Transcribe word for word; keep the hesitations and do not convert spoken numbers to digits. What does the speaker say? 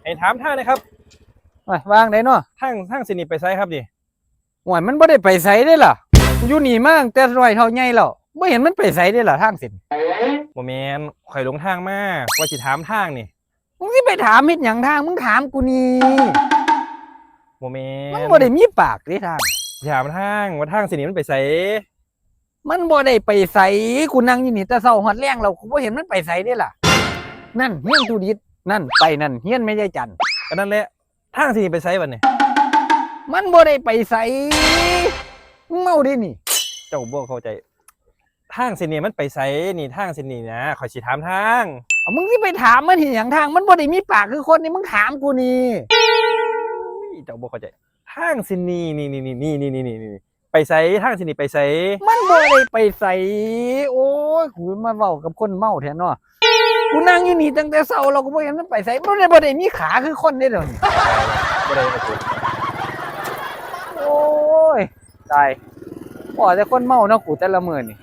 ให้ถามทางนะครับ โอ้ย วางได้เนาะ ทางทางเส้นนี้ไปไสครับนี่ โอ้ย มันบ่ได้ไปไสเด้ล่ะ อยู่นี่มาตั้งแต่น้อยเท่าใหญ่แล้ว บ่เห็นมันไปไสเด้ล่ะทางเส้น บ่แม่น ข่อยหลงทางมา ว่าสิถามทางนี่ มึงสิไปถามเฮ็ดหยังทาง มึงถามกูนี่ บ่แม่น มันบ่ได้มีปากเด้ทาง สิถามทางว่าทางเส้นนี้มันไปไส มันบ่ได้ไปไส กูนั่งอยู่นี่แต่เช้าฮอดแลงแล้ว กูบ่เห็นมันไปไสเด้ล่ะ นั่นเฮือนตู้ดิด นั่นไปนั่นเฮือนแม่ยายจัน ก็นั่นแหละ ทางเส้นนี้ไปไสบัดนี่ มันบ่ได้ไปไส มึงเมาเด้นี่ เจ้าบ่เข้าใจ ทางเส้นนี้มันไปไสนี่ ทางเส้นนี้นะ ข่อยสิถามทาง เอามึงสิไปถามมันเฮ็ดหยังทาง มันบ่ได้มีปากคือคนนี่ มึงถามกูนี่ อุ้ย เจ้าบ่เข้าใจ ทางเส้นนี้นี่นี่นี่นี่นี่นี่นี่ไปไส ทางเส้นนี้ไปไส มันบ่ได้ไปไส โอ้ย กูมาเว้ากับคนเมาแท้เนาะ กูนั่งอยู่นี่ตั้งแต่เช้าแล้ว กูบ่เห็นมันไปไส มันบ่ได้มีขาคือคนเด้เดี๋ยวนี้ บ่ได้ครับผม โอ้ย ตาย พอแต่คนเมาเนาะ กูแต่ละมื้อนี่